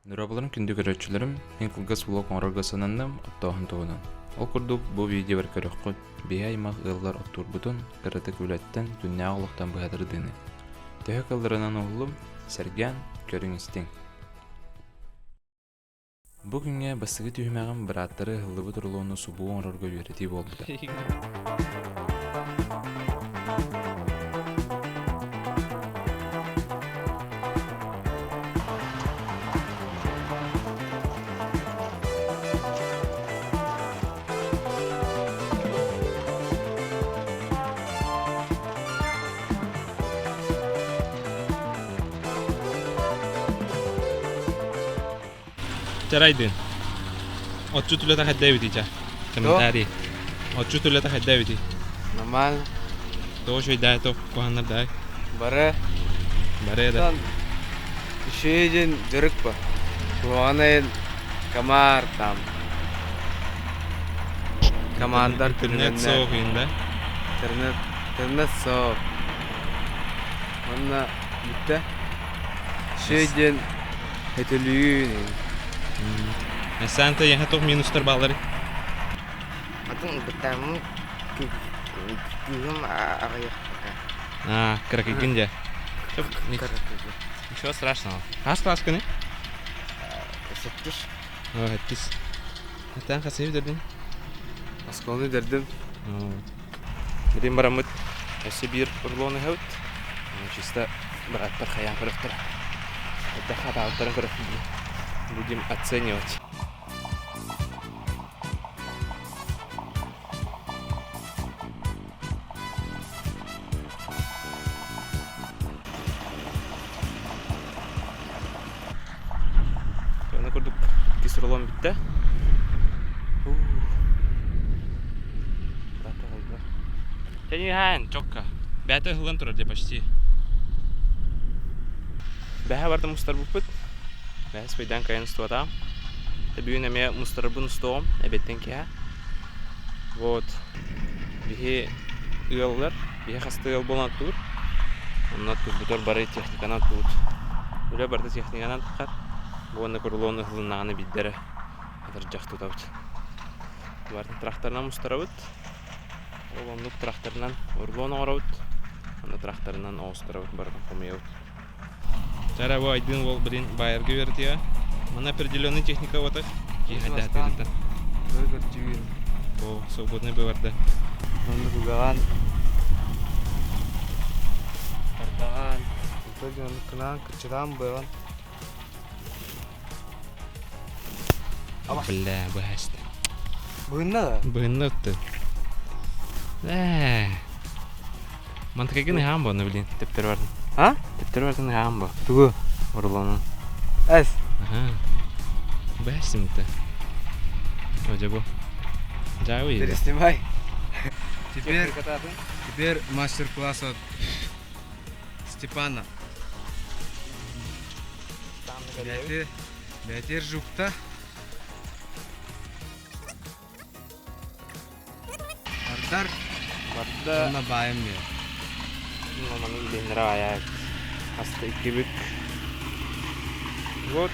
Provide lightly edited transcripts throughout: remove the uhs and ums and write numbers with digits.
Дорооболорун күндү көрөөччүлэрим, мин кылгас влог оҥорорго сананным оттооһун туһунан. Ол курдук бу видеобар көрөххүт, биһи аймах ыаллар оттуурбутун, кыратык үлэттэн, күннээҕи олохтон быһа тардыыны. Төһө кылларынан уһуллум, сэргээн, көрүҥ-истиҥ. Бу күҥҥэ бастакы түһүмэҕим бырааттары ыһыллыбыт рулону субуу оҥорорго үөрэтии буолбута. Чарайдын. Отчут үлэтэ хайда эбитий ча? Комментарий. Отчут үлэтэ хайда эбитий? Нормально. Тоҕо үчүгэйдээ то куһаҕаннардаай? Бары. Бары да. Үчүгэй диэн дьарык ба. Куһаҕан комар там. Командар Интернет суох да? Интернет, интернет суох. Уонна бүттэ. Үчүгэй диэн Өтөлүүн. Санта яха туох минустар бааллары? Атын бытааммын күүһүм аҕыйах пока. А, кыракыйгын дьэ. Ничего страшного. Хас класскыны? Сэттис. О, сэттис. Этэн хасыһы бүтэрдиҥ? Оскуоланы бүтэрдим. Билин бараммыт өссө биир рулон ыһабыт. Чисто бырааттар хайаан көрөхтөрө. Хайдах хатаабыттарын көрөх будем оценивать. Аны курдук иккис рулон бүттэ. Тэнийээн, чокка. Бэйэтэ ыһыллан турар дии почти. Бэһэ барда мустарбыппыт. Бэһэ спайдаан кайан устуотаам. Бүгүн эмиэ мустарбын устуоҕум, эбэттэн киһэ. Вот. Биһи ыаллар, биһи хаста ыал буолан оттуур. Онно оттуурбутугар бары техниканан оттуубут. Үлэ барыта техниканан таххар. Уонна курулуон ыһылыннаҕына биирдэ эрэ атырдьах тутабыт. Барытын тракторынан мустарабыт. Ол оннук тракторынан урлуон оҥоробут. Онно тракторынан оҕустарабыт, барытын хомуйабыт. Чара бу Айдын уол блин байерга үөрэтиэ. Манна определенный техника вот Киһи Көрчүүн. О, свободный быварда. Оннук угаҕан. Тардаҕан. Кынаан кыччатаан быаҕан. Бля, быһаста. Быһынна да? Быһынна өттө. Ээ. Мантыкайгын ыһаан бу, блин, тептер бардын. А? Тептер бардын ыһаан бу. Тугу? Орлонун. Эс. Ага. Бэсимте. О, бу. Жауи. Переснимай. Теперь, теперь мастер-класс от Степана. Бәтер жукта. Бардар. Барда. Онно баайым мен. Маны илиһиннэрэ аайаат. Хаста иккибик. Вот.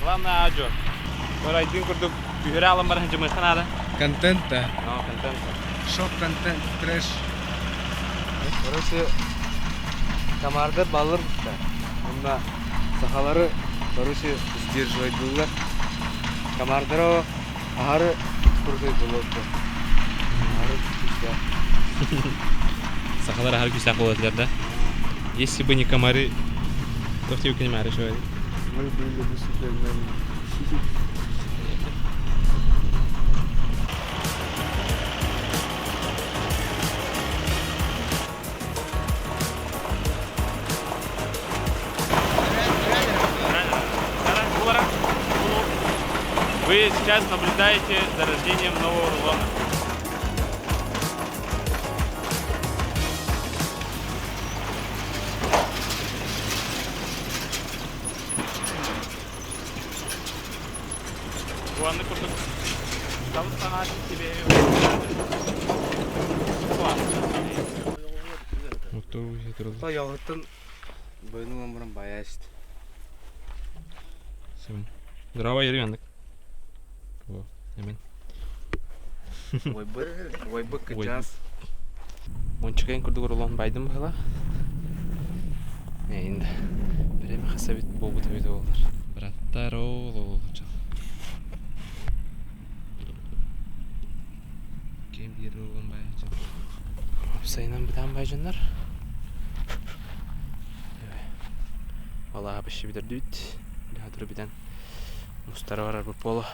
Главное аджо. Барайдын курдук күһүрэ алан баран жымыхан наада. Контент да. Но, контент. Шок контент, трэш. Короче, комардар баллар да. Онно сахалары, короче, сдерживайдылар. Комардара аһары крутой болуотта. Аһары күүстээх. Сахалар аһары күүстээх буолатылар да. Если бы не комары, то в тебе комары что Мы были бы супермены. Вы сейчас наблюдаете за рождением нового рулона. Буанны курдук Табыс саҥа Тояҕыттан Бойну ылан баран баайа истэ. Семен. Здорово, Юрий Иванович. О, Эмин. Уойбут, уойбут кычаас. Уончукайын курдук урулуон байдым быһыылаах. Эйин да. Бирэми хасабит буолбут эбит буоллар. Быраттар ол ол Ким биир уолун баайдьан. Уопсайынан бытаан баайдьаннар. Алааһа почти бүтэрдүбүт. Билэ бүтэн мустара барарбыт буолуо.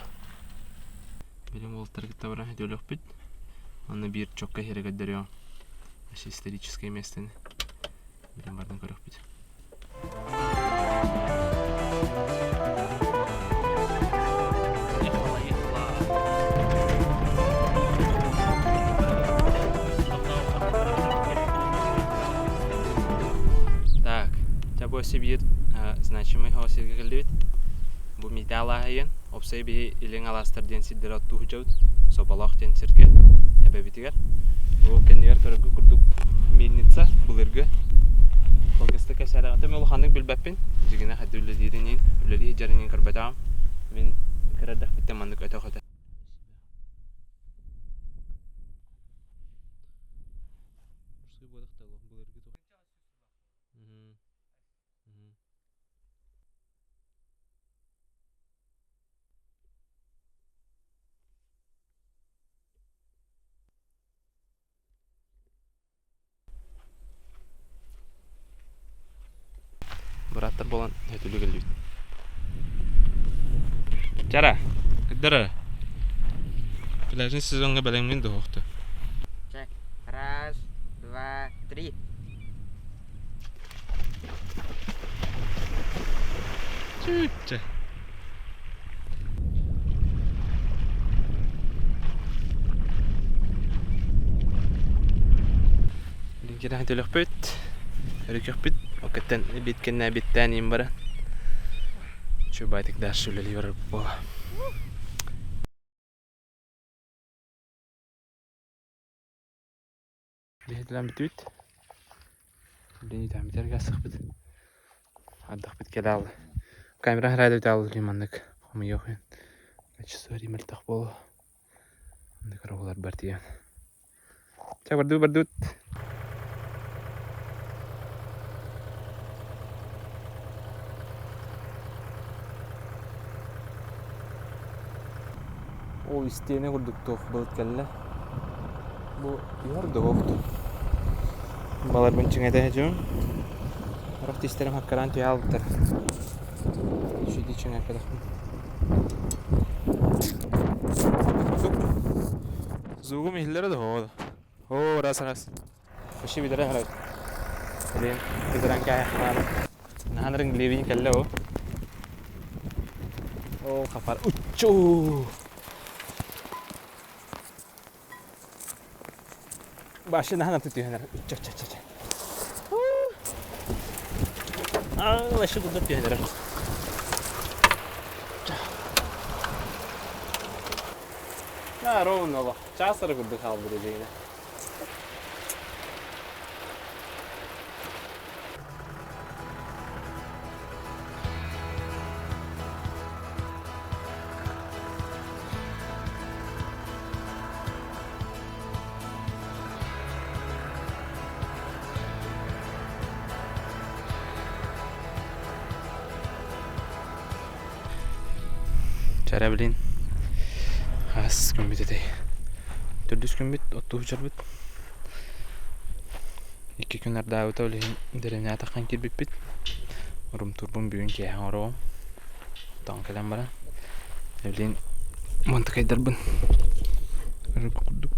Билим уолаттары кытта баран хөтөлөхпүт. Онно биир чокка иһэрэ көрдөрүөм. Вообще историческое местоны. Билим бардан көрөхпүт. Так, дьэ бу өссө биир значимый хаос сиргэ кэллибит. Бу Митя алааһыйын, опсай биһи Илиҥ алаастар диэн сирдэри оттуу сылдьабыт, Соболоох диэн сиргэ эбэбитигэр. Бу кэннигэр көрөргө курдук мельница былыргы Кылгастык кэпсээтэҕим улаханнык билбэппин. Дьигинэ хайда үлэлиирин иһин, үлэлии сылдьарын иһин көрбөтөҕүм. Мин кыра эрдэхпиттэн маннык өтөх этэ. Бырааттар буолан өтүлү кэллибит. Чара, кыддара. Пляжный сезоҥҥа бэлэмҥин дуһуохту. Чэ, раз, два, три. Чүүччэ. Лиҥкирээн төлөхпүт, өрүкүхпүт, ол кэттэн эбиэт кэннэ эбиэттээн иин баран Чубайтик дальше үлэлии барар буола. Биһиги бүтүбүт. Билигин бүтэргэ астахпыт. Ардахпыт кэлэ аалла. Камера хараайда бүтэ аалла маннык хомуйуох үһүн. Качество мөлтөх буолуо. Оннук оҕолор бартыйан. Чэ бардыбыт бардыбыт. Ол истиэнэ курдук туох былыт кэллэ. Бу түһэр да уохтун. Баларбын чиҥэтэ сылдьабын. Сорох тиистэрим хаккараан түһэ хаалбыттар. Үчүгэй чиҥэппэтэхпин. Звугум иһиллэрэ да оһоҕо да. Оо, раз раз. Вообще бүтэрэ харабыт. Блин, кытаран кээһэххааны. Наһаа нарын ливень кэллэ о. Оо, хапар. Уччуу! Башы наһаа түһэнэр. Учча, учча, учча. Аа, вообще куда түһэнэр. На, ровно олох. Чаас эрэ курдук хаалбыт дьиҥинэ. Чара билин хас күммүт этэй? Төрдүс күммүт оттуу сылдьарбыт. Икки күн ардаабыта ол иһин дэриэбинэҕэ таххан киирбиппит. Урумтуурбун бүгүн киэһэ оҥоруом. Оттоон кэлэн баран эбилин мантыкайдарбын курдук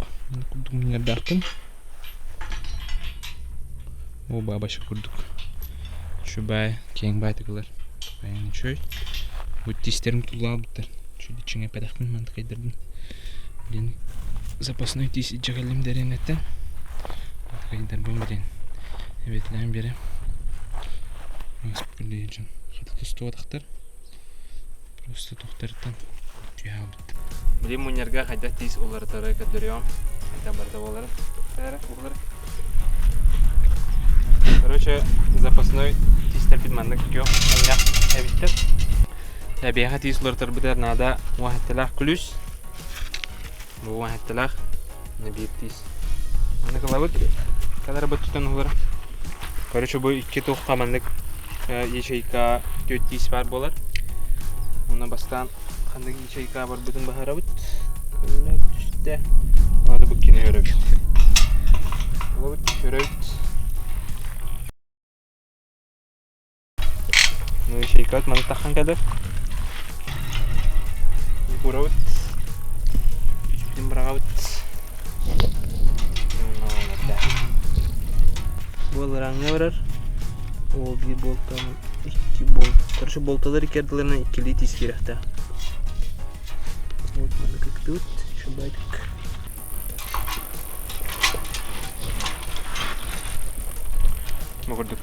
курдук мунньардаахпын. Оо баабаша курдук Үчүгэй киэҥ баайтыгылар Айан үчүгэй Бу тиистэрим туллаабыттар Үчүгэй чиҥэппэтэхпин мантыкайдарбын Блин запасной тиис илдьэ кэллим дэриэбинэттэн Мантыкайдарбын блин эбиэтлээн биэрэм дьон хата тустубатахтар Просто тухтарыттан түһэ хаалбыт. Билим мунньарга хайдах тиис уларытары көрдөрүөм. Хайдах барыта буоларын. Короче, запасной. Тиистэрбит маннык күөх өҥнөөх эбиттэр. Эбиэхэ тиис уларытарбытыгар наада уон сэттэлээх күлүүс. Бу 17-лээх, биир тиис. Маннык ылабыт. Каларбыт тутан уһулар. Короче, бу икки туохха маннык ячейка түөрт тиис баар буолар. Онно бастаан ханнык ячейка барбытын баһарабыт. Түстэ. Надо бу кини көрөбүт. Ылабыт, көрөбүт. Ну ячейкабыт маны таххан кэлэр. Курабыт. Үчүгдүн быраҕабыт. Буолараҥҥа барар. Ол биир болтан икки болт. Короче, болталар икки ардыларынан иккилии тиис киирэхтээх. Вот маны кыктыбыт. Шабайтык. Бу курдук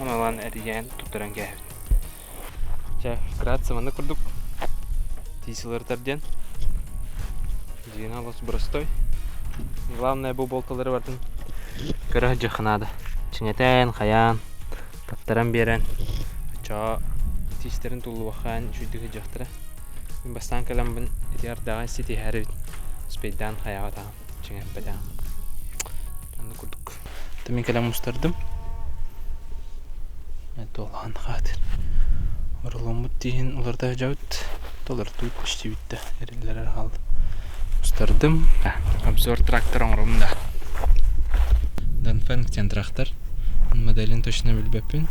Ону эрийэн туттаран кээһэбит. Чэ, вкратце маннык курдук тиис ылыртар диэн. Дьиҥэ олус простой. Главное бу болталары барытын көрө сылдьыахха наада. Чиҥэтэн, хайаан, таптаран биэрэн, оччоҕо тиистэрин туллубаххаан үчүгдүк сылдьыахтара. Мин бастаан кэлэммин ити ардаҕа ситиһээри успейдаан хайаҕа чиҥэппэтэҕим. Онно курдук. Мин кэлэн мустардым. Туолаан хаатыр. Ороломмут тииһин уларыта сылдьабыт. Толортуут почти бүттэ. Эриллэрэр хаалла. Мустардым. Обзор трактор оҥоробун да. Донфенг диэн трактор. Моделин точно билбэппин.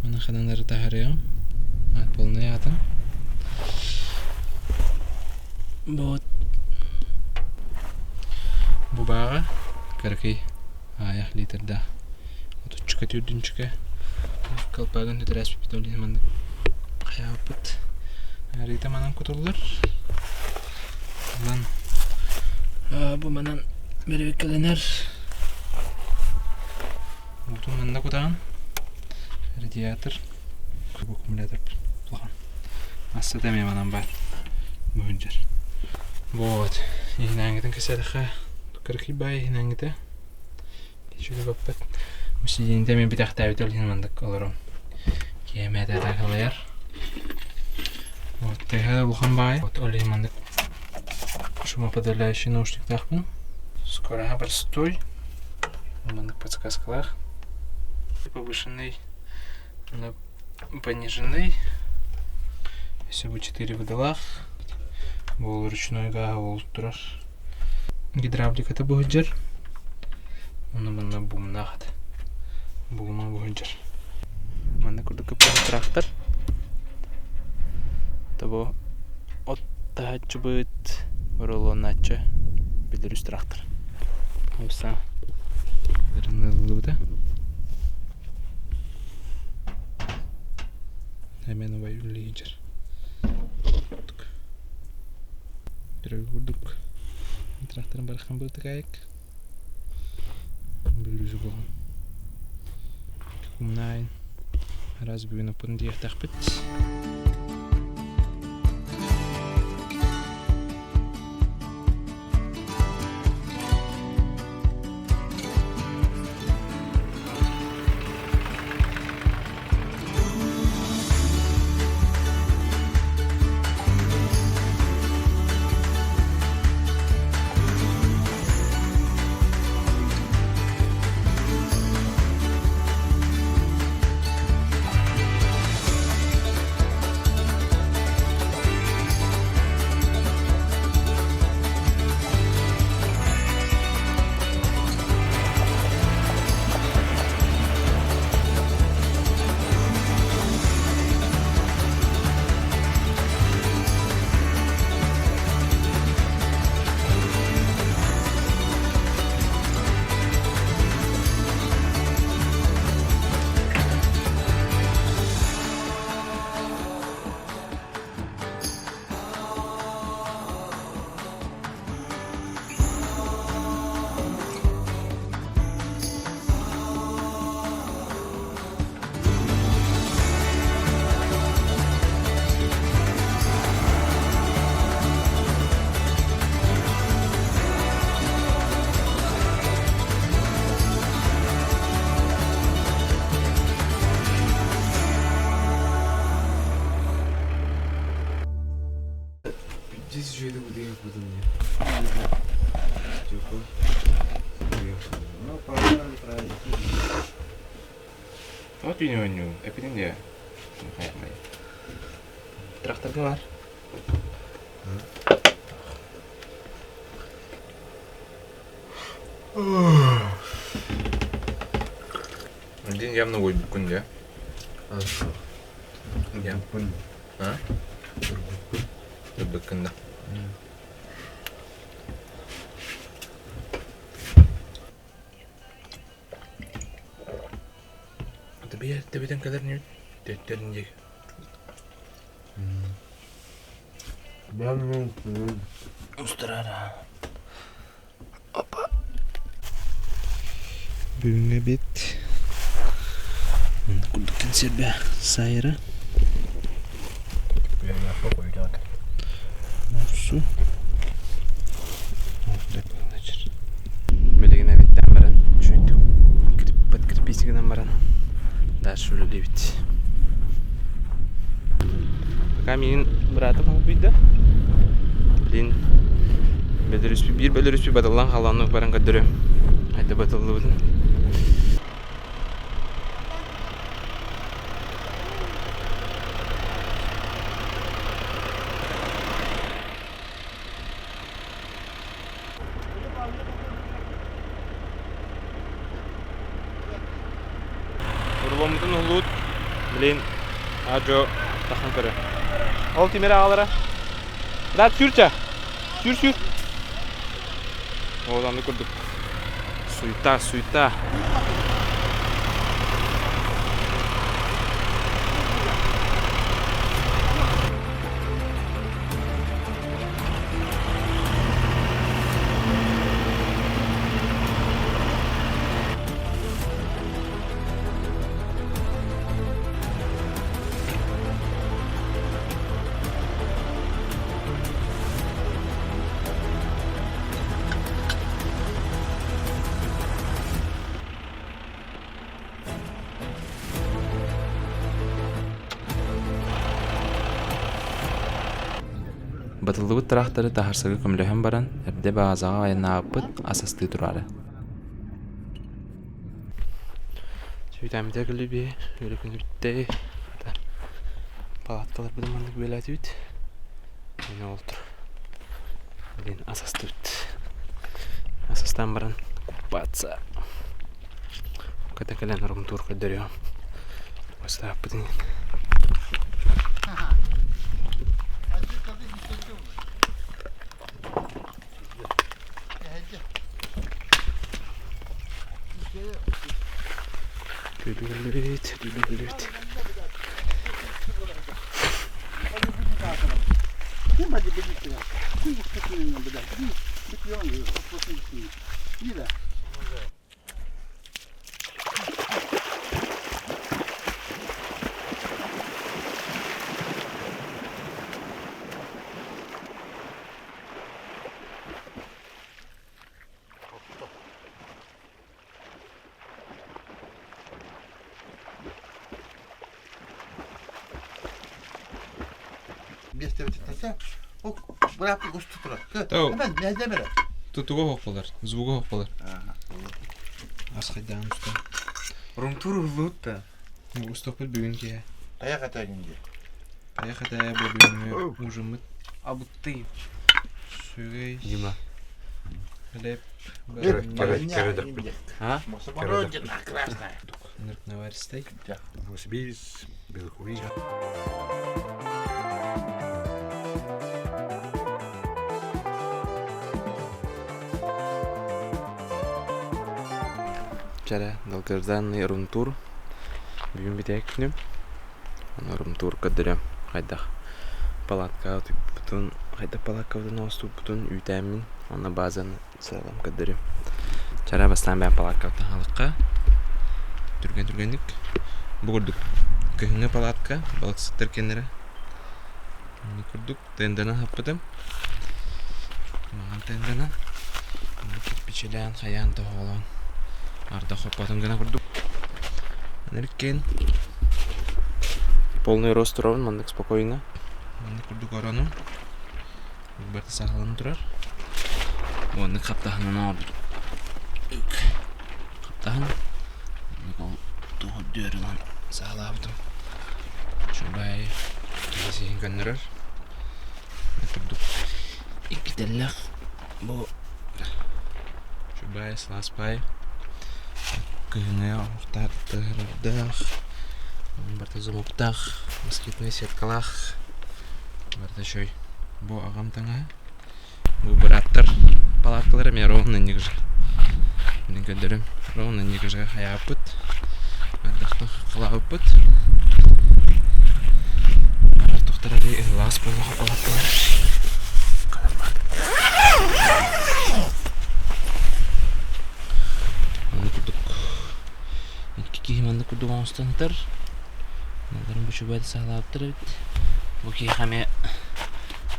Маны ханан эрэ таһаарыам. Полный аатын. Вот бу бааҕа кыракый аайах литрдаах отуччука түүрдүнчүкэ колпагын бүтэрээспиппит ол иһин маннык хайаабыппыт арыыта манан кутуллар ылан бу манан бэрэбиккэлэнэр уутун манна кутаҕын радиатор аккумулятор улахан Ассата эмиэ манан баар. Бу сылдьар. Вот. Иһинээҥҥитин кэсээтэххэ кыракый баай иһинээҥҥитэ. Үчүгэй баппат. Бу сидиэнитэ эмиэ бүтэхтээбит ол иһин маннык олорон. Киэмэ атаакалайар. Вот төһө улахан баай. Вот ол иһин маннык шумоподавляющий наушниктаахпын. Скороһа простой. Маннык подсказкалаах. Повышенный пониженный. Всего 4 выдалах. Бу ручной гааһа буолуп турар. Гидравликата бу сылдьар. Онно манна буумнаах этэ. Буума бу сылдьар. Манна курдук трактор. Тобо от таһааччыбыт, оролуонааччы Беларусь трактор. Уса ыллыбыта. Эмэн убай үлэлиир. Курдук тракторын барахан быртыкаайык. Бүлүүсү буолан. Умнаайын. Раз бүгүн оппун диэхтэхпит. Дьиз үчүгэйдик утуйуохпутун диye. Типа. Ну, правильно, правильно. Вот үйне ойнуу. Эпитин диye. Хайамай. Тракторга бар. Дин явно уойбуккун дии. Турбуппун. А? Турбуккун да. Табия табитен кэлэр ньүт төттөрүн диэки. Устарара. Опа. Бүгүҥҥү бит курдук кэнсиэрбэ сайра. Мурсу. Билигин эбиттэн баран үчүгэйдик подкрепить гынан баран дальше үлэлиибит. Пока миигин быраатым холбуйда. Блин, бөдөрүспү биир бөдөрүспү батыллан хаалан баран көрдөрүөм. Хайда батыллыбытын. Уруломмутун уһулуут, блин, аа-дьуо тахан көрө. Ол тимир аҕалара. Да, сүр ча. Сүр, сүр. Ол аны курдук. Суета, суета. Батыллыбыт тыраахтары таһаарсарга көмөлөһөн баран, эрдэ баазаҕа айаннаабыппыт, ас астыы тураары. Сүүтээбитэ кэллибии, үөрэ күнү бүттэ. Палаткаларбытын маннык бүөлээтибит. Мин ол тур. Блин, ас астыбыт. Ас астаан баран купаться. Ката кэлэн румтур көрдөрүөм. Бастааппытын. Түлүлүт, түлүлүт. Тутуга хоқпалар, звуга хоқпалар. Ас хайдаан уста. Румтур улуутта. Устоппут бүгүн киһи. Таяқ атайын де. Таяқ атая бу бүгүҥҥү ужиммыт. Абыттый. Сүгэй. Дима. Хлеб. А? Родина красная. Нырк наваристай. Бис, белхуи. Чара долгожданный румтур. Бүгүн бүтэһик күнүм. Аны румтур көрдөрөм. Хайдах палаткаҕа утуйбутун, хайдах палаткабытын оҥостубутун үүтээммин уонна базаны сыалам көрдөрүм. Чара бастаан бэйэм палаткабытын хаалыкка. Түргэн түргэнник. Бу курдук кыһыҥҥы палатка, балыксыттар кэннэрэ. Курдук тенданан хаппытым. Маҥан тенданан. Кирпичилээн, хайаан тоһоҕолоон ардах хоппотун гына курдук. Анариккен полный рост туробун, маннык спокойно. Маннык курдук оронум. Барыта саахаланан турар. Уонна хаптаһынан оҥорбут. Хаптаһын. Ол туох үрдүөр ылан саалаабытым. Чубай киһи сиһин көннөрөр. Курдук икки тэллэх бу Чубай сылаас баай кыһыҥҥы оһохтоох барыта замоктаах москитная сеткалаах барыта үчүгэй бу аҕам таҥаһа бу бырааттар палаткалара эмиэ ровно инник же мин көрдөрүм ровно инник же хайааппыт ардахтан халаабыппыт Артухтара дии ыһылаас буолуох палаткалар Маннык курдук икки киһи маннык курдук оҥостон сытар. Малларын бу үчүгэйдик саҕалаабыттар эбит. Бу киһиэхэ эмиэ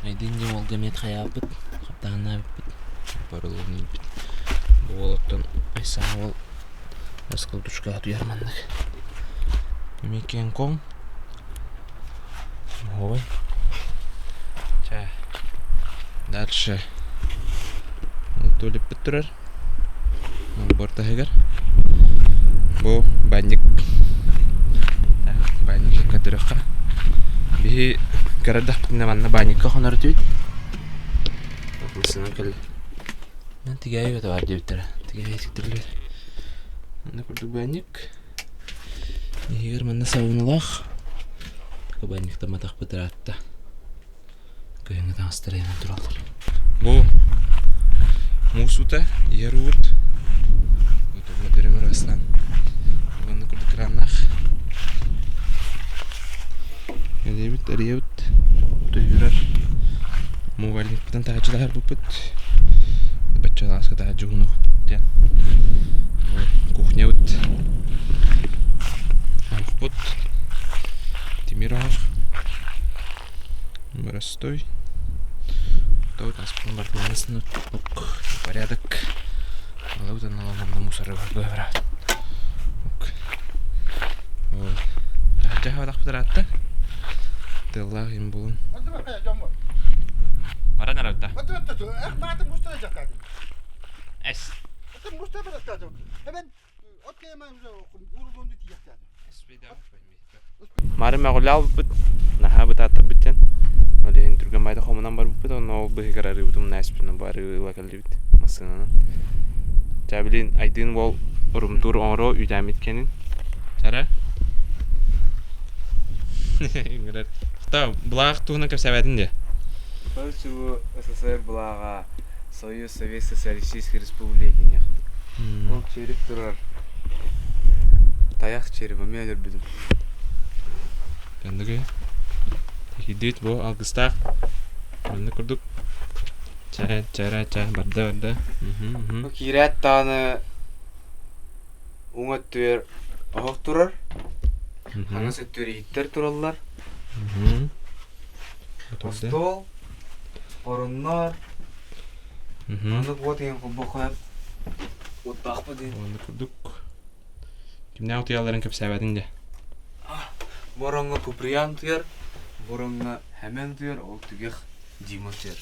Айдын диэн уолга эмиэ хайаабыт, хаптаһыннаабыппыт. Барылын ииппит. Бу уолуттан Айсаа уол раскладушкаҕа утуйар маннык. Эмиэ киэҥ коҥ. Ой. Чэ. Дальше. Туалеппыт турар. Олбуор таһыгар. Бу банник. Банник көрдөрөххө. Биһи көрөрдөхпүтүнэ манна банникка хонор этибит. Массыынан кэллэ. Тигээйи баар диэбиттэрэ. Тигээйи тиктирлэр. Манна курдук банник. Иһигэр манна сауналаах кабанниктамматахпыт ыраатта. Кыһыҥҥы таҥастар ыйанан тураллар. Бу муус уута, иһэр уут. Тугу ырастаан. Уонна курдук краннаах. Эриэбит, эриэбит. Түһүрэр. Мувальникпытын таһыччылаһарбыппыт. Баччалааска таһырдьа уһунуохпут диэн. Кухнябыт. Оһохпут. Тимир оһох. Простой. Тут аспын барбыланысын порядок. Алабыт аналанна мусоры быһара. Таһырдьа хабатахпыт ыраатта. Тыаллаах им булун. Баран арабыта. Эс. Мары мөҕүллэ наһаа бытааттарбыт диэн. Ол иһин түргэн баайда хомунан барбыппыт, онно ол быһыгар арыыбытын умнаспытынан бу арыы ыла кэллибит массыынанан. Чэ, билин Айдыын уол урумтуур оҥоруо үүтээммит кэнин. Чара? Ыҥырар. Хата, былаах туһунан кэпсээбэтин диэ. Короче, бу СССР былааҕа Союз Советской Социалистической Республики Ол череп турар. Тайах череп, эмиэ өлөрбүтүм. Кэнниги Киирдибит бу алгыстаах. Маннык курдук. Чэ, чэрэ, чэ, барда, барда. Бу киирээт даҕаны уҥа өттүгэр оһох турар. Хаҥас өттүгэр иһиттэр тураллар. Остуол, ороннор, Оннук уот иһин холбоххо уоттаахпыт иһин. Оннук курдук. Кимнээх утуйалларын кэпсээбэтиҥ дьэ. Бу ороҥҥо Куприян утуйар, бу ороҥҥо Хэмэн утуйар, ол түгэх Дима утуйар.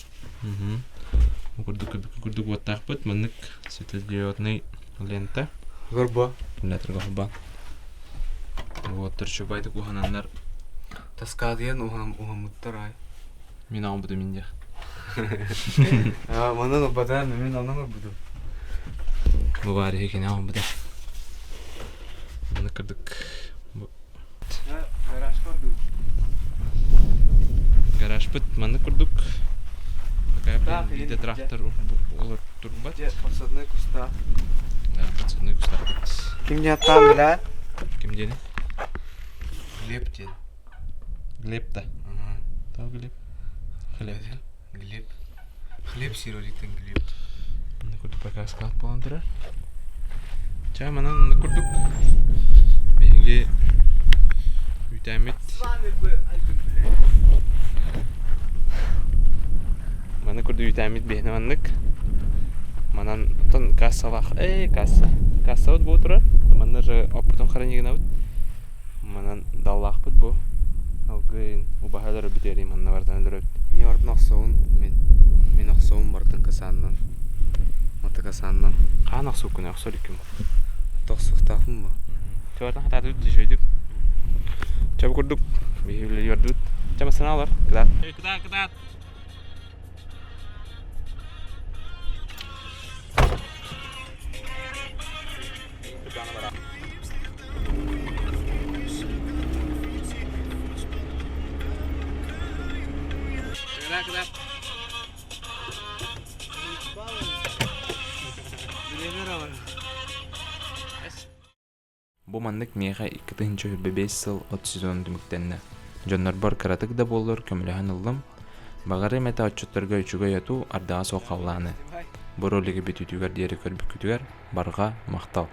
Бу курдук курдук уоттаахпыт. Маннык светодиодный лента. Горбо. Аккумуляторга холбоон. Уоттар чубайдык уһананнар. Таскаатыйан уһаммыттар аай. Мин оҥорбутум мин диэх. Манан ылбатаҕым, мин онон ылбытым. Бу баар үһү кини оҥорбута. Маннык курдук Гараж курдук. Гаражпыт маннык курдук. Пока биирдэ трактор олор турбат. Подсадной кустаах. Подсадной кустаахпыт. Ким диэн аттаан билээ? Ким диэни? Глеб диэн. Глеб да? Тоо Глеб? Хлеб. Глеб. Хлеб сиэроликтен Глеб. Манна курдук пока склад буолан турар. Чэ, манан манна курдук биһиги үүтээммит Маны курдук үүтээммит биһиэнэ маннык. Манан оттон кассалаах, ээ касса. Кассабыт буо турар. Манна же оппутун хранигынабыт. Манан даллаахпыт бу. Алгыйын убаһа өлөрбүт эрий манна барытын өлөрөбүт. Мин ортон охсобун мин. Касааннан. Мотокасааннан. Хаан охсуккун охсор икким. Тохсуохтаахпын бу. Чугартан хатаатыбыт үчүгэйдик. Чэ бу курдук биһи үлэлии бардыбыт. Чэ массыыналар кытаат. Кытаат, кытаат. Бу маннык миэхэ 2025 сыл от сезона түмүктэннэ. Дьоннорбор кыратык да буоллар көмөлөһөн ыллым. Баҕарыам этэ отчуттарга үчүгэй оту, ардаҕа суох халлааны. Бу ролигы бүтүүтүгэр диэри көрбүккүтүгэр барҕа махтал!